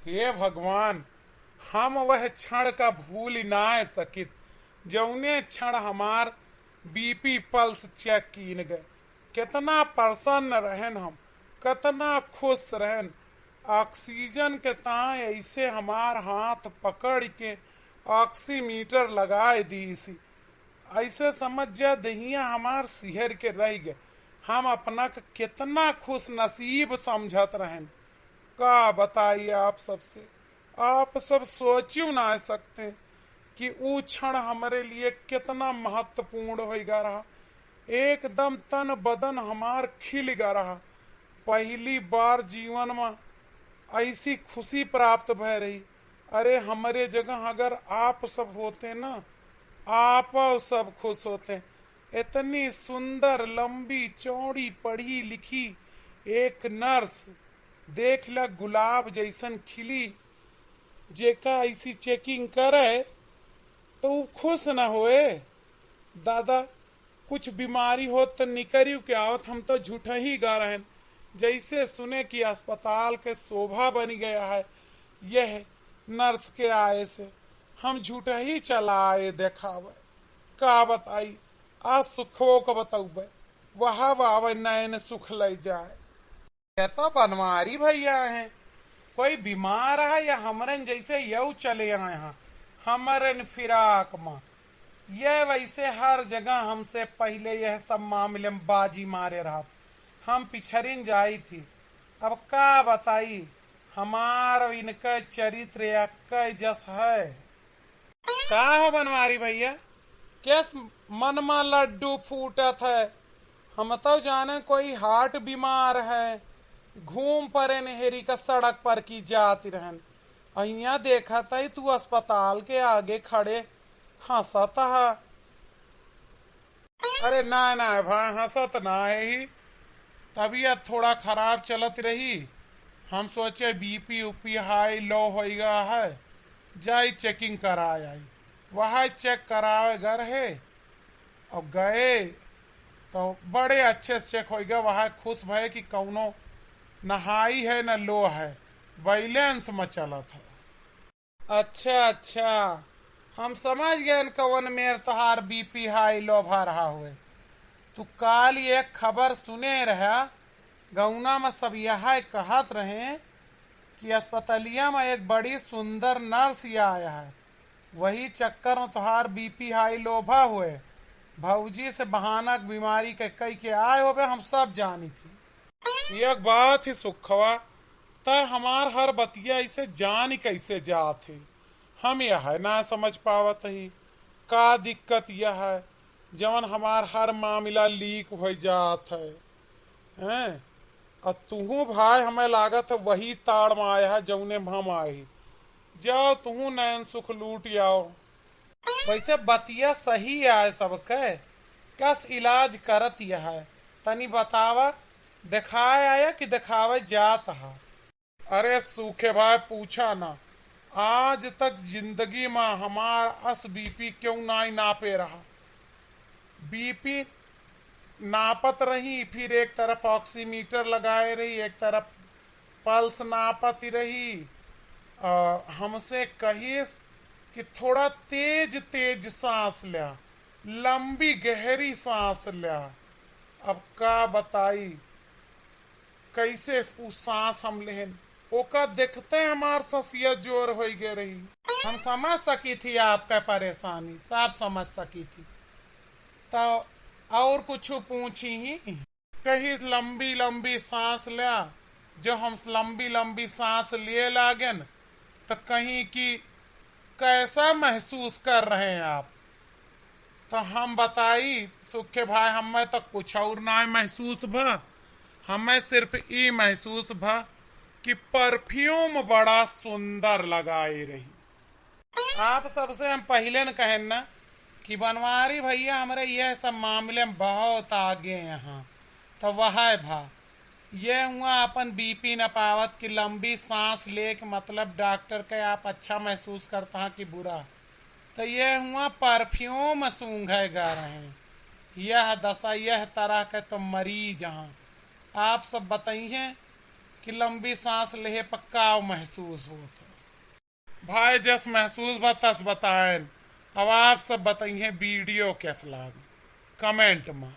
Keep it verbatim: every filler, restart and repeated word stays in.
हे भगवान, हम वह क्षण का भूल नाय सकित, जौने क्षण हमार बीपी पल्स चेक कीन गए। कितना प्रसन्न रहन हम, कितना खुश रहन। ऑक्सीजन के ताय ऐसे हमार हाथ पकड़ के ऑक्सीमीटर लगाए दीसी। ऐसे समझ जा, देहिया हमार सिहर के रह गए। हम अपना के कितना खुश नसीब समझत रहन। का बताई आप सबसे, आप सब सोचियो ना सकते कि ऊ क्षण हमरे लिए कितना महत्वपूर्ण होइगा रहा। एकदम तन बदन हमार खिल गा रहा। पहली बार जीवन में ऐसी खुशी प्राप्त भय रही। अरे, हमरे जगह अगर आप सब होते ना, आप सब खुश होते। इतनी सुंदर, लंबी, चौड़ी, पढ़ी लिखी एक नर्स, देख ला, गुलाब जैसन खिली, जेका ऐसी चेकिंग करे, तो ऊ खुश न होए। दादा, कुछ बीमारी होत त निकरियो के आवत, हम तो झूठही गा रहन। जैसे सुने कि अस्पताल के शोभा बनी गया है, यह नर्स के आए से हम झूठही चला आए देखावे। का बताई, आज सुखवो को बतौबे, वह आवे नैन सुख लई जाए। ये तो बनवारी भैया हैं, कोई बीमार है या हमरन जैसे यऊ चले आए हैं, हमरन फिराक में। ये वैसे हर जगह हमसे पहले यह सब मामले में बाजी मारे रहत, हम पिछरिन जाई थी। अब का बताई, हमार इनका चरित्र एक्के जस है। का हो बनवारी भैया, केस मन मा लड्डू फूटत है? हम तो जाने कोई हार्ट बीमार है, घूम परे नहरी का सड़क पर की जात रहन। अहिया देखत है तू अस्पताल के आगे खड़े हंसत है। अरे ना ना भाई, हंसत ना है ही। तबीयत थोड़ा खराब चलत रही, हम सोचे बीपी उपी हाई लो होइगा है, जाई चेकिंग कराए आई। वह चेक करावे गर है और गए तो बड़े अच्छे से चेक होइगा। वह खुश भए कि कौनो न हाई है न लो है, बैलेंस में चलत है। अच्छा अच्छा, हम समझ गए कवन मेर तोहार बीपी हाई लो भा रहा हुए। तू काल एक खबर सुने रहा, गौना में सब यह कहत रहे कि अस्पतालिया में एक बड़ी सुंदर नर्स आया है, वही चक्कर में तोहार बीपी हाई लो भा हुए। भौजी से बहाना के बीमारी के कई के आए होबे, हम सब जानी थी। एक बात ही सुखवा, तै हमार हर बतिया इसे जान कैसे जात है? हम यह ना समझ पावत ही, का दिक्कत यह है, जवन हमार हर मामला लीक हो जात है, हैं? और तुहू भाई हमें लागत है वही ताड़ में आया है, जौने में हम आए ही। जाओ तुहू नैन सुख लूट आओ। वैसे बतिया सही आए सबके, कस इलाज करत यह है, तनी बतावा, देखाए आया कि देखावे जात हा? अरे सूखे भाई, पूछा ना, आज तक जिंदगी में हमार अस बीपी क्यों नाई नापे रहा। बीपी नापत रही, फिर एक तरफ ऑक्सीमीटर लगाए रही, एक तरफ पल्स नापत रही। आ, हमसे कहिस कि थोड़ा तेज तेज सांस ल्या, लंबी गहरी सांस ल्या। अब का बताई, कैसे उ सांस हम लेहन, ओका देखते हमार ससिया जोर होइ गए रही। हम समझ सकी थी आपका परेशानी, सब समझ सकी थी। तो और कुछ पूछी ही? कहीं लंबी लंबी सांस ल्या। जब हम लंबी लंबी सांस लिए लागेन, तो कहीं कि कैसा महसूस कर रहे हैं आप? तो हम बताई, सुखे भाई, हमें तो कुछ और ना महसूस भा, हमें सिर्फ ई महसूस भा कि परफ्यूम बड़ा सुंदर लगाई रही। आप सबसे हम पहिले न कहेन ना कि बनवारी भैया हमरे यह सब मामले में बहुत आगे हैं। तो वह है भा, ये हुआ अपन बीपी न पावत कि लंबी सांस लेके, मतलब डॉक्टर के आप अच्छा महसूस करता है कि बुरा। तो ये हुआ परफ्यूम सूंघे गा रहे। यह दशा, यह तरह के तो मरीज हैं। आप सब बताइए कि लंबी सांस लेहे पर का महसूस होत है। भाई, जस महसूस बा तस बताएन। अब आप सब बताइए वीडियो कैस लाग, कमेंट में।